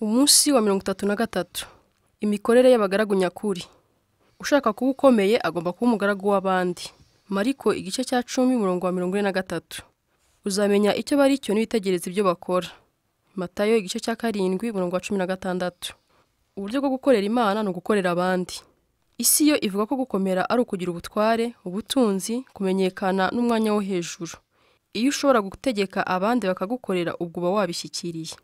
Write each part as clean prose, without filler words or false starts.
Umunsi wa 33. Imikorere y'abagaragu nyakuri. Ushaka kuba ukomeye agomba kuba umugaragu w'abandi. Mariko igice cya 10 umurongo wa 43. Uzamenya icyo bari cyo niwitegereza ibyo bakora. Matayo igice cya 7 umurongo wa 16. Uburyo bwo gukorera Imana ni ugukorera abandi. Isi yo ivuga ko gukomera ari ukugira ubutware, ubutunzi, kumenyekana n'umwanya wo hejuru. Iyo ushobora gutegeka abandi bakagukorera ubwo uba wabishyikiriye.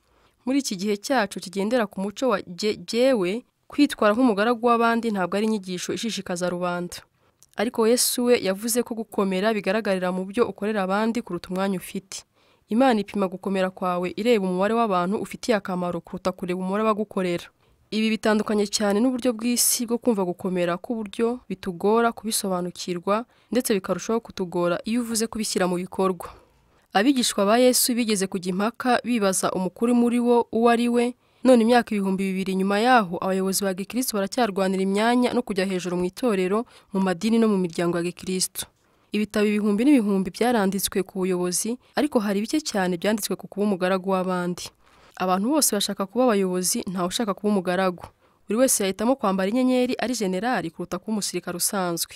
Muri iki gihe cyacu kigendera ku muco wa jyewe, kwitwara nk'umugaragu w'abandi ntabwo ari inyigisho ishishikaza rubanda. Ariko Yesu we yavuze ko gukomera bigaragarira mu byo ukorera abandi kuruta umwanya ufite. Imana ipima gukomera kwawe ireba umubare w'abantu ufitiye akamaro kuruta kureba umubare w'abagukorera. Ibi bitandukanye cyane n'uburyo bw'isi bwo kumva gukomera k'uburyo bitugora kubisobanukirwa ndetse bikarushaho kutugora iyo uvuze kubishyira mu bikorwa. Abigishwa ba Yesu bigeze kujya impaka bibaza umukuru muri bo uwo ari we, none imyaka 2000 nyuma yaho abayobozi ba Gikristo baracyarwanira imyanya no kujya hejuru mu itorero, mu madini no mu miryango ya Gikristo. Ibitabo ibihumbi n'ibihumbi byaranditswe ku buyobozi, ariko hari bike cyane byanditswe ku kuba umugaragu w'abandi. Abantu bose bashaka kuba abayobozi, ntawe ushaka kuba umugaragu. Buri wese yahitamo kwambara inyenyeri ari generali kuruta kuba umusirikare usanzwe.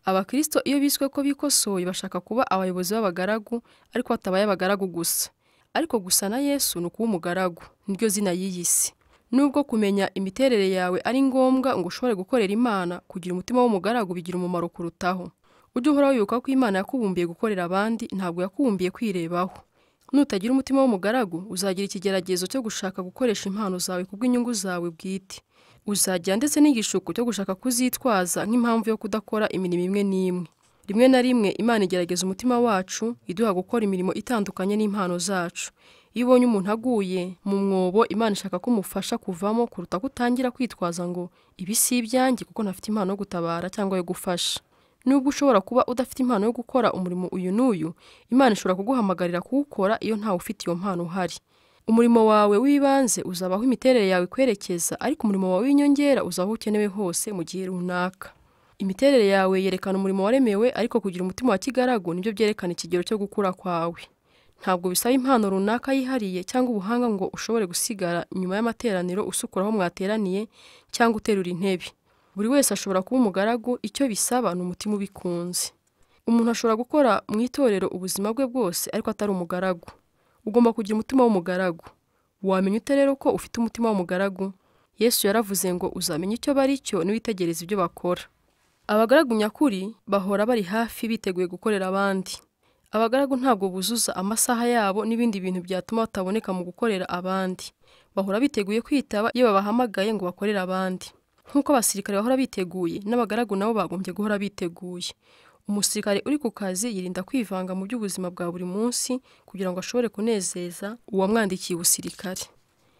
Abakristo iyo biswe ko bikosoye bashaka kuba abayobozi b'abagaragu, ariko batabaye abagaragu gusa. Ariko gusa na Yesu ni ukuba umugaragu, niryo zina yiyise. Nubwo kumenya imiterere yawe ari ngombwa ngo ushobore gukorera Imana, kugira umutima w'umugaragu bigira umumaro kurutaho. Ujye uhora wibuka ko Imana yakubumbiye gukorera abandi, ntabwo yakubumbiye kwirebaho. Nutagira umutima w'umugaragu, uzagira ikigeragezo cyo gushaka gukoresha impano zawe kubw'inyungu zawe bwite. Uzagira ndetse n'igishuko cyo gushaka kuzitwaza nk'impamvu yo kudakora imirimo imwe n'imwe. Rimwe na rimwe Imana igerageza umutima wacu, iduha gukora imirimo itandukanye n'impano zacu. Iyo ubonye umuntu aguye mu mwobo, Imana ishaka ko umufasha kuvamo kuruta ko utangira kwitwaza ngo ibi si ibyanjye kuko ntafite impano yo gutabara cyangwa yo gufasha. Nubwo ushobora kuba udafite impano yo gukora umurimo uyu n'uyu, Imana ishobora kuguhamagarira kuwukora iyo ntawe ufite iyo mpano uhari. Umurimo wawe w'ibanze uzabaho imiterere yawe ikwerekeza, ariko umurimo wawe w'inyongera uzabaho ukenewe hose mu gihe runaka. Imiterere yawe yerekana umurimo waremewe, ariko kugira umutima wa kigaragu nibyo byerekana ikigero cyo gukura kwawe. Ntabwo bisaba impano runaka yihariye cyangwa ubuhanga ngo ushobore gusigara nyuma y'amateraniro usukura aho mwateraniye cyangwa uterura intebe. Buri wese ashobora kuba umugaragu, icyo bisaba ni umutima ubikunze. Umuntu ashobora gukora mu itorero ubuzima bwe bwose ariko atari umugaragu. Ugomba kugira umutima w'umugaragu. Wamenya ute rero ko ufite umutima w'umugaragu? Yesu yaravuze ngo uzamenya icyo bari cyo niwitegereza ibyo bakora. Abagaragu nyakuri bahora bari hafi biteguye gukorera abandi. Abagaragu ntabwo buzuza amasaha yabo n'ibindi bintu byatuma bataboneka mu gukorera abandi. Bahora biteguye kwitaba iyo babahamagaye ngo bakorere abandi. Nk'uko abasirikare bahora biteguye, n'abagaragu nabo bagombye guhora biteguye. Umusirikare uri ku kazi yirinda kwivanga mu by'ubuzima bwa buri munsi kugira ngo ashobore kunezeza uwamwandikiye ubusirikare.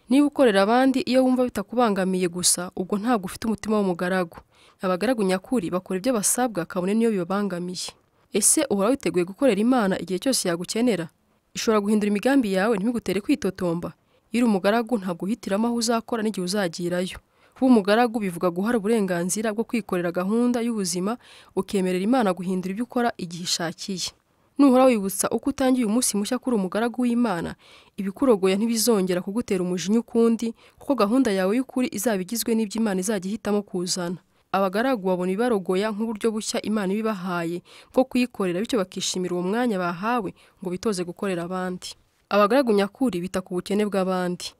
Niba ukorera abandi iyo wumva bitakubangamiye gusa, ubwo ntabwo ufite umutima w'umugaragu. Abagaragu nyakuri bakora ibyo basabwa kabone n'iyo bibabangamiye. Ese uhora witeguye gukorera Imana igihe cyose yagukenera? Ishobora guhindura imigambi yawe ntibigutere kwitotomba. Iyo uri umugaragu ntabwo uhitiramo aho uzakora n'igihe uzagirayo. Kuba umugaragu bivuga guhara uburenganzira bwo kwikorera gahunda y'ubuzima, ukemerera Imana guhindura ibyo ukora igihe ishakiye. Nuhora wibutsa uko utangiye umunsi mushya kuri umugaragu w'Imana, ibikurogoya ntibizongera kugutera umujinya ukundi, kuko gahunda yawe y'ukuri izaba igizwe n'ibyo Imana izajya ihitamo kuzana. Abagaragu babona ibibarogoya nk'uburyo bushya Imana ibibahaye bwo kuyikorera, bityo bakishimira uwo mwanya bahawe ngo bitoze gukorera abandi. Abagaragu nyakuri bita ku bukene bw'abandi.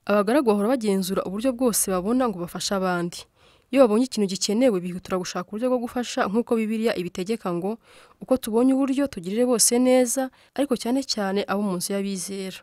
Abagaragu bahora bagenzura uburyo bwose babona ngo bafashe abandi. Iyo babonye ikintu gikenewe bihutira gushaka uburyo bwo gufasha nk'uko Bibiliya ibitegeka ngo uko tubonye uburyo tugirire bose neza, ariko cyane cyane abo mu nzu y'abizera.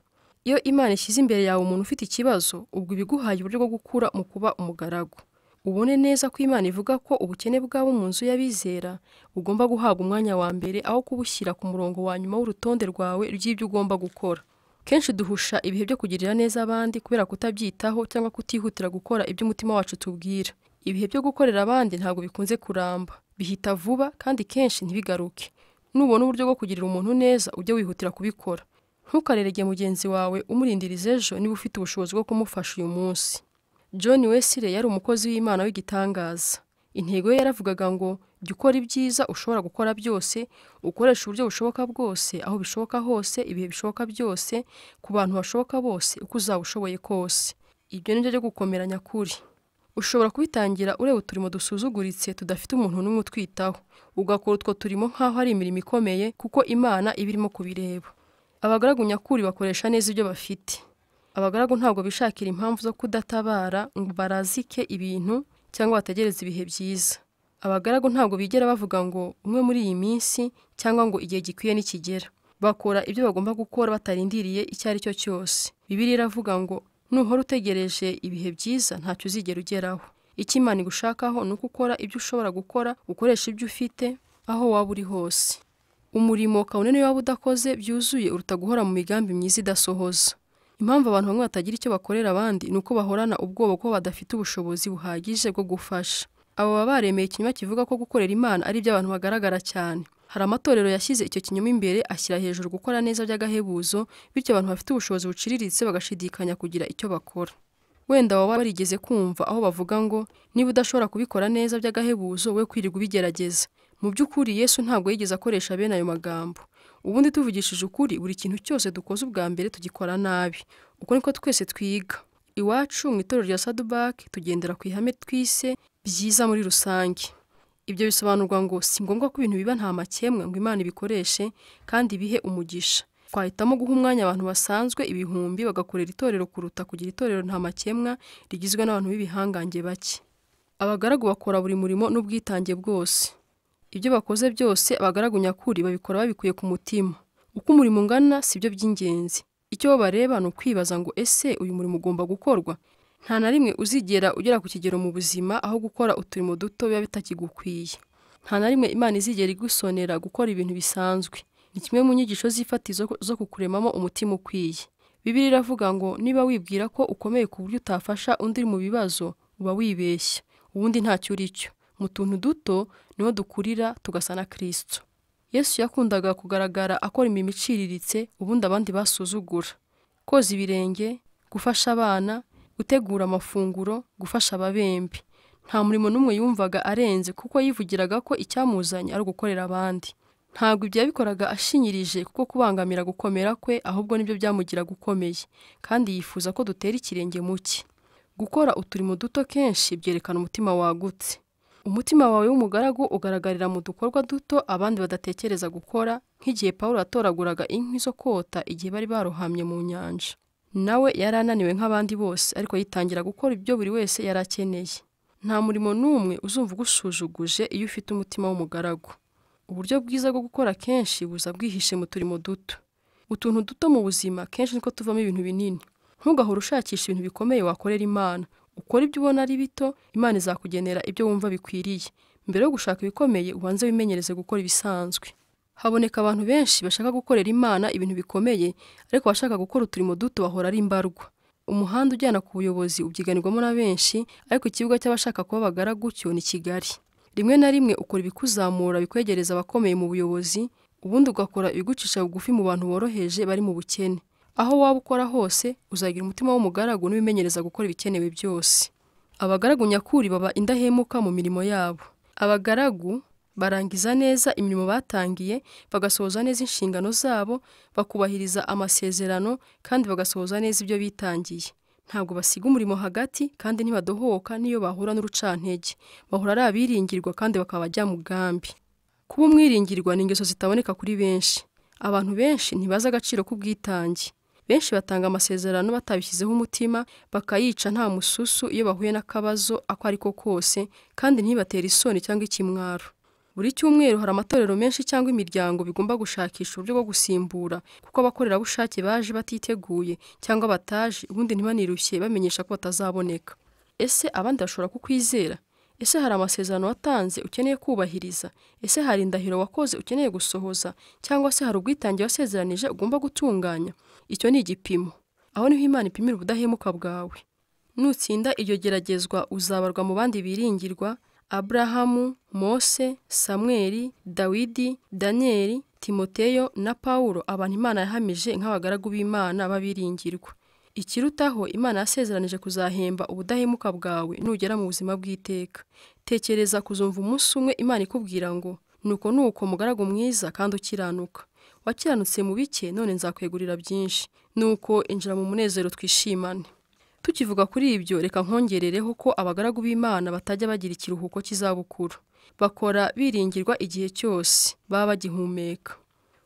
Iyo Imana ishyize imbere yawe umuntu ufite ikibazo, ubwo ibiguhaye uburyo bwo gukura mu kuba umugaragu. Ubone neza ko Imana ivuga ko ubukene bw'abo mu nzu y'abizera bugomba guhabwa umwanya wa mbere aho kubushyira ku murongo wa nyuma w'urutonde rwawe rw'ibyo ugomba gukora. Kenshi duhusha ibihe byo kugirira neza abandi kubera kutabyitaho cyangwa kutihutira gukora ibyo umutima wacu tubwira. Ibihe byo gukorera abandi ntabwo bikunze kuramba, bihita vuba kandi kenshi ntibigaruke. Nubona uburyo bwo kugirira umuntu neza, ujye wihutira kubikora. Ntukarerege mugenzi wawe umurindiriza ejo niba ufite ubushobozi bwo kumufasha uyu munsi. John Wesley yari umukozi w'Imana w'igitangaza. Intego ye yaravugaga ngo jya ukora ibyiza ushobora gukora byose, ukoresha uburyo bushoboka bwose, aho bishoboka hose, ibihe bishoboka byose, ku bantu bashoboka bose, uko uzaba ushoboye kose. Ibyo ni byo byo gukomera nyakuri. Ushobora kubitangira ureba uturimo dusuzuguritse tudafite umuntu n'umwe utwitaho, ugakora utwo turimo nk'aho ari imirimo ikomeye kuko Imana iba irimo kubireba. Abagaragu nyakuri bakoresha neza ibyo bafite. Abagaragu ntabwo bishakira impamvu zo kudatabara ngo barazike ibintu cyangwa bategereze ibihe byiza. Abagaragu ntabwo bigera bavuga ngo umwe muri iyi minsi cyangwa ngo igihe gikwiye nikigera. Bakora ibyo bagomba gukora batarindiriye icyo ari cyo cyose. Bibiliya iravuga ngo nuhora utegereje ibihe byiza ntacyo uzigera ugeraho. Icyo Imana igushakaho ni uko ukora ibyo ushobora gukora, ukoresha ibyo ufite aho waba uri hose. Umurimo kabone niyo waba udakoze byuzuye uruta guhora mu migambi myiza idasohoza. Impamvu abantu bamwe batagira icyo bakorera abandi ni uko bahorana ubwoba ko badafite ubushobozi buhagije bwo gufasha. Abo baba baremeye ikinyoma kivuga ko gukorera Imana ari iby'abantu bagaragara cyane. Hari amatorero yashyize icyo kinyoma imbere ashyira hejuru gukora neza by'agahebuzo, bityo abantu bafite ubushobozi buciriritse bagashidikanya kugira icyo bakora. Wenda waba warigeze kumva aho bavuga ngo niba udashobora kubikora neza by'agahebuzo we kwirirwa ubigerageza. Mu by'ukuri Yesu ntabwo yigeze akoresha bene ayo magambo. Ubundi tuvugishije ukuri, buri kintu cyose dukoze ubwa mbere tugikora nabi. Uko niko twese twiga. Iwacu mu itorero rya Saddleback tugendera ku ihame twise byiza muri rusange. Ibyo bisobanurwa ngo si ngombwa ko ibintu biba nta makemwa ngo Imana ibikoreshe kandi ibihe umugisha. Twahitamo guha umwanya abantu basanzwe ibihumbi bagakorera itorero kuruta kugira itorero nta makemwa rigizwe n'abantu b'ibihangange bake. Abagaragu bakora buri murimo n'ubwitange bwose. Ibyo bakoze byose abagaragu nyakuri babikora babikuye ku mutima. Uko umurimo ungana si byo by'ingenzi. Icyo bo bareba ni ukwibaza ngo ese uyu murimo ugomba gukorwa? Nta na rimwe uzigera ugera ku kigero mu buzima aho gukora uturimo duto biba bitakigukwiye. Nta na rimwe Imana izigera igusonera gukora ibintu bisanzwe. Ni kimwe mu nyigisho z'ifatizo zo kukuremamo umutima ukwiye. Bibiliya iravuga ngo niba wibwira ko ukomeye ku buryo utafasha undi uri mu bibazo, uba wibeshya. Ubundi ntacyo uri cyo. Mu tuntu duto niho dukurira tugasa na Kristo. Yesu yakundaga kugaragara akora imirimo iciriritse ubundi abandi basuzugura. Koza ibirenge, gufasha abana, gutegura amafunguro, gufasha ababembe. Nta murimo n'umwe yumvaga arenze kuko yivugiraga ko icyamuzanye ari ugukorera abandi. Ntabwo ibyo yabikoraga ashinyirije kuko kubangamira gukomera kwe ahubwo nibyo byamugiraga ukomeye, kandi yifuza ko dutera ikirenge mu cye. Gukora uturimo duto kenshi byerekana umutima wagutse. Umutima wawe w'umugaragu ugaragarira mu dukorwa duto abandi badatekereza gukora, nk'igihe Pawulo yatoraguraga inkwi zo kota igihe bari barohamye mu nyanja. Nawe yari ananiwe nk'abandi bose, ariko yitangira gukora ibyo buri wese yari akeneye. Nta murimo n'umwe uzumva ugusujuguje iyo ufite umutima w'umugaragu. Uburyo bwiza bwo gukora kenshi buza bwihishe mu turimo duto. Utuntu duto mu buzima kenshi niko tuvamo ibintu binini. Ntugahore ushakisha ibintu bikomeye wakorera Imana. Ukora ibyo ubona ari bito, Imana izakugenera ibyo wumva bikwiriye. Mbere yo gushaka ibikomeye, ubanze wimenyereze gukora ibisanzwe. Haboneka abantu benshi bashaka gukorera Imana ibintu bikomeye, ariko abashaka gukora uturimo duto bahora ari mbarwa. Umuhanda ujyana ku buyobozi ubyiganirwamo na benshi, ariko ikibuga cy'abashaka kuba abagaragu cyo ni kigari. Rimwe na rimwe ukora ibikuzamura bikwegereza abakomeye mu buyobozi, ubundi ugakora ibigucisha bugufi mu bantu boroheje bari mu bukene. Aho waba ukora hose, uzagira umutima w'umugaragu n'ibimenyereza gukora ibikenewe byose. Abagaragu nyakuri baba indahemuka mu mirimo yabo. Abagaragu barangiza neza imirimo batangiye, bagasohoza neza inshingano zabo, bakubahiriza amasezerano kandi bagasohoza neza ibyo bitangiye. Ntabwo basiga umurimo hagati kandi ntibadohoka n'iyo bahura n'urucantege. Bahora ari abiringirwa kandi bakaba abajyamugambi. Kuba umwiringirwa ni ingeso zitaboneka kuri benshi. Abantu benshi ntibazi agaciro k'ubwitange. Benshi batanga amasezerano batabishyizeho umutima, bakayica nta mususu iyo bahuye n'akabazo ako ari ko kose, kandi ntibatere isoni cyangwa ikimwaro. Buri cyumweru hari amatorero menshi cyangwa imiryango bigomba gushakisha uburyo bwo gusimbura, kuko abakorerabushake baje batiteguye cyangwa bataje, ubundi ntibanirushye bamenyesha ko batazaboneka. Ese abandi bashobora kukwizera? Ese hari amasezerano watanze ukeneye kubahiriza? Ese hari indahiro wakoze ukeneye gusohoza? Cyangwa se hari ubwitange wasezeranije ugomba gutunganya? Icyo ni igipimo. Aho niho Imana ipimira ubudahemuka bwawe. Nutsinda iryo geragezwa uzabarwa mu bandi biringirwa: Aburahamu, Mose, Samweli, Dawidi, Daniyeli, Timoteyo na Pawulo, abantu Imana yahamije nk'abagaragu b'Imana b'abiringirwa. Ikirutaho, Imana yasezeranije kuzahemba ubudahemuka bwawe nugera mu buzima bw'iteka. Tekereza kuzumva umunsi umwe Imana ikubwira ngo nuko nuko mugaragu mwiza kandi ukiranuka. Wakiranutse mu bike none nzakwegurira byinshi. Nuko injira mu munezero twishimane. Tukivuga kuri ibyo, reka nkongerereho ko abagaragu b'Imana batajya bagira ikiruhuko cy'izabukuru. Bakora biringirwa igihe cyose baba bagihumeka.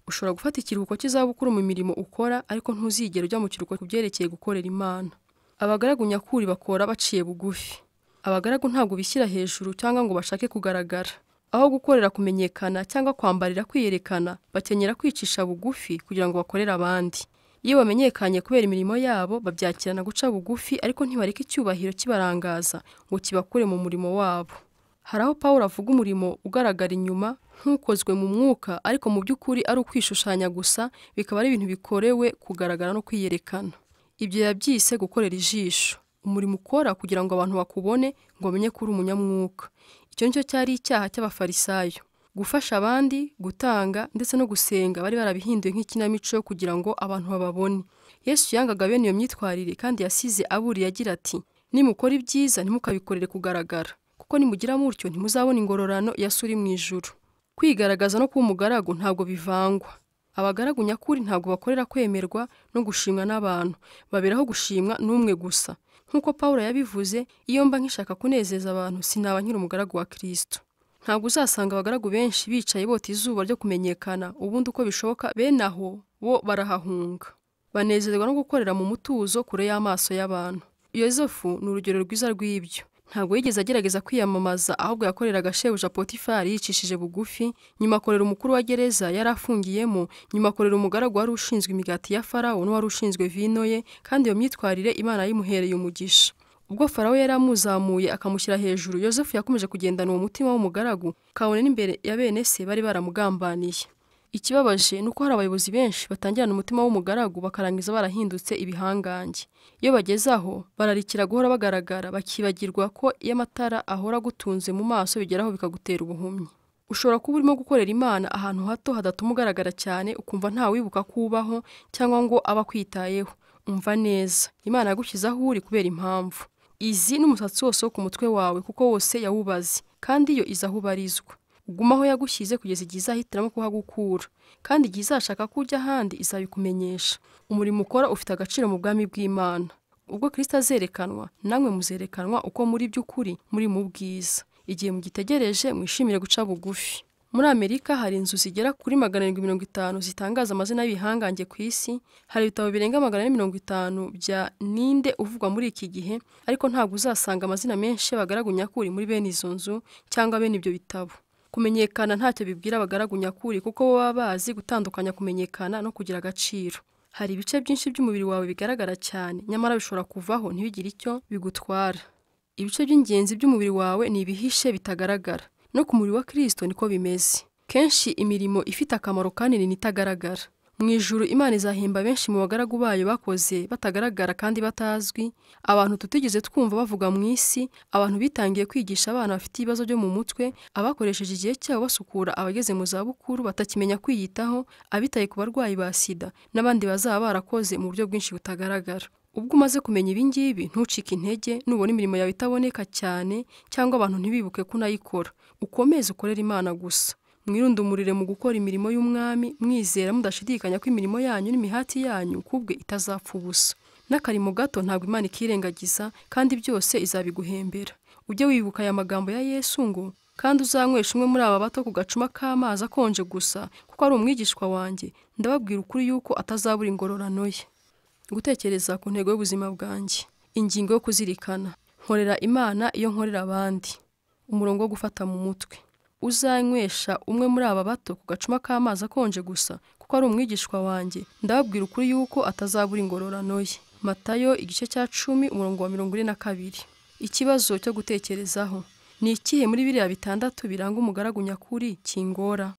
Ushobora gufata ikiruhuko cy'izabukuru mu mirimo ukora, ariko ntuzigera ujya mu kiruhuko ku byerekeye gukorera Imana. Abagaragu nyakuri bakora baciye bugufi. Abagaragu ntabwo bishyira hejuru cyangwa ngo bashake kugaragara. Aho gukorera kumenyekana cyangwa kwambarira kwiyerekana, bakenyera kwicisha bugufi kugira ngo bakorere abandi. Iyo bamenyekanye kubera imirimo yabo, babyakirana guca bugufi, ariko ntibareka icyubahiro kibarangaza ngo kibakure mu murimo wabo. Hari aho Pawulo avuga umurimo ugaragara inyuma nk'ukozwe mu mwuka, ariko mu by'ukuri ari ukwishushanya gusa, bikaba ari ibintu bikorewe kugaragara no kwiyerekana. Ibyo yabyise gukorera ijisho. Umurimo ukora kugira ngo abantu bakubone ngo bamenye ko uri umunyamwuka. Icyo nicyo cyari icyaha cy'Abafarisayo. Gufasha abandi, gutanga ndetse no gusenga bari barabihinduye nk'ikinamico kugira ngo abantu bababone. Yesu yangaga bene iyo myitwarire kandi yasize aburiye agira ati: "Nimukora ibyiza ntimukabikorere kugaragara, kuko nimugira mutyo ntimuzabona ingororano ya So uri mu ijuru." Kwigaragaza no kuba umugaragu ntabwo bivangwa. Abagaragu nyakuri ntabwo bakorera kwemerwa no gushimwa n'abantu, baberaho gushimwa n'umwe gusa. Nk'uko Pawulo yabivuze, iyo mba nkishaka kunezeza abantu sinaba nkiri umugaragu wa Kristo. Ntabwo uzasanga abagaragu benshi bicaye bota izuba ryo kumenyekana, ubundi uko bishoboka bene aho bo barahahunga. Banezerwa no gukorera mu mutuzo kure y'amaso y'abantu. Yozefu ni urugero rwiza rw'ibyo. Ntabwo yigeze agerageza kwiyamamaza, ahubwo yakoreraga shebuja Potifari yicishije bugufi, nyuma akorera umukuru wa gereza yari afungiyemo, nyuma akorera umugaragu wari ushinzwe imigati ya Farawo n'uwari ushinzwe vino ye, kandi iyo myitwarire Imana yayimuhereye umugisha. Ubwo Farawo yari amuzamuye akamushyira hejuru, Yozefu yakomeje kugendana uwo mutima w'umugaragu, kabone n'imbere ya bene se bari baramugambaniye. Ikibabaje ni uko hari abayobozi benshi batangirana umutima w'umugaragu bakarangiza barahindutse ibihangange. Iyo bageze aho, bararikira guhora bagaragara, bakibagirwa ko iyo amatara ahora agutunze mu maso bigeraho bikagutera ubuhumyi. Ushobora kuba urimo gukorera Imana ahantu hato hadatuma ugaragara cyane, ukumva ntawibuka ko ubaho cyangwa ngo abe akwitayeho. Umva neza, Imana yagushyize aho uri kubera impamvu. Izi n'umusatsi wose wo ku mutwe wawe kuko wose yawubaze, kandi yo izi aho ubarizwa. Uguma aho yagushyize kugeza igihe izahitiramo kuhagukura, kandi igihe izashaka ko ujya ahandi izabikumenyesha. Umurimo ukora ufite agaciro mu bwami bw'Imana. Ubwo Kristo azerekanwa, namwe muzerekanwa uko muri by'ukuri muri mu bwiza. Igihe mugitegereje, mwishimire guca bugufi. Muri Amerika hari inzu zigera kuri 750 zitangaza amazina y'ibihangange ku isi, hari ibitabo birenga 450 bya Ninde uvugwa muri iki gihe, ariko ntabwo uzasanga amazina menshi y'abagaragu nyakuri muri bene izo nzu cyangwa bene ibyo bitabo. Kumenyekana ntacyo bibwira abagaragu nyakuri kuko bo baba bazi gutandukanya kumenyekana no kugira agaciro. Hari ibice byinshi by'umubiri wawe bigaragara cyane, nyamara bishobora kuvaho ntibigire icyo bigutwara. Ibice by'ingenzi by'umubiri wawe ni ibihishe bitagaragara. No ku mubiri wa Kristo niko bimeze. Kenshi imirimo ifite akamaro kanini ni itagaragara. Mu ijuru Imana izahemba benshi mu bagaragu bayo bakoze batagaragara kandi batazwi, abantu tutigeze twumva bavuga mu isi, abantu bitangiye kwigisha abana bafite ibibazo byo mu mutwe, abakoresheje igihe cyabo basukura abageze mu zabukuru batakimenya kwiyitaho, abitaye ku barwayi ba sida n'abandi bazaba barakoze mu buryo bwinshi butagaragara. Ubwo umaze kumenya ibi ngibi, ntucike intege nubona imirimo yawe itaboneka cyane cyangwa abantu ntibibuke ko unayikora. Ukomeze ukorere Imana gusa. Mwirundumurire mu gukora imirimo y'Umwami, mwizera mudashidikanya ko imirimo yanyu n'imihati yanyu kubwe itazapfa ubusa. N'akarimo gato ntabwo Imana ikirengagiza, kandi byose izabiguhembera. Ujye wibuka aya magambo ya Yesu ngo: "Kandi uzanywesha umwe muri aba bato ku gacuma k'amazi akonje gusa, kuko ari umwigishwa wanjye, ndababwira ukuri yuko atazabura ingororano ye." Gutekereza ku ntego y'ubuzima bwanjye. Ingingo yo kuzirikana. Nkorera Imana iyo nkorera abandi. Umurongo wo gufata mu mutwe. Uzanywesha umwe muri aba bato ku gacuma k'amazi akonje gusa, kuko ari umwigishwa wanjye, ndababwira ukuri yuko atazabura ingororano ye. Matayo igice cya 10 umurongo wa 42. Ikibazo cyo gutekerezaho. Ni ikihe muri biriya bitandatu biranga umugaragu nyakuri kingora?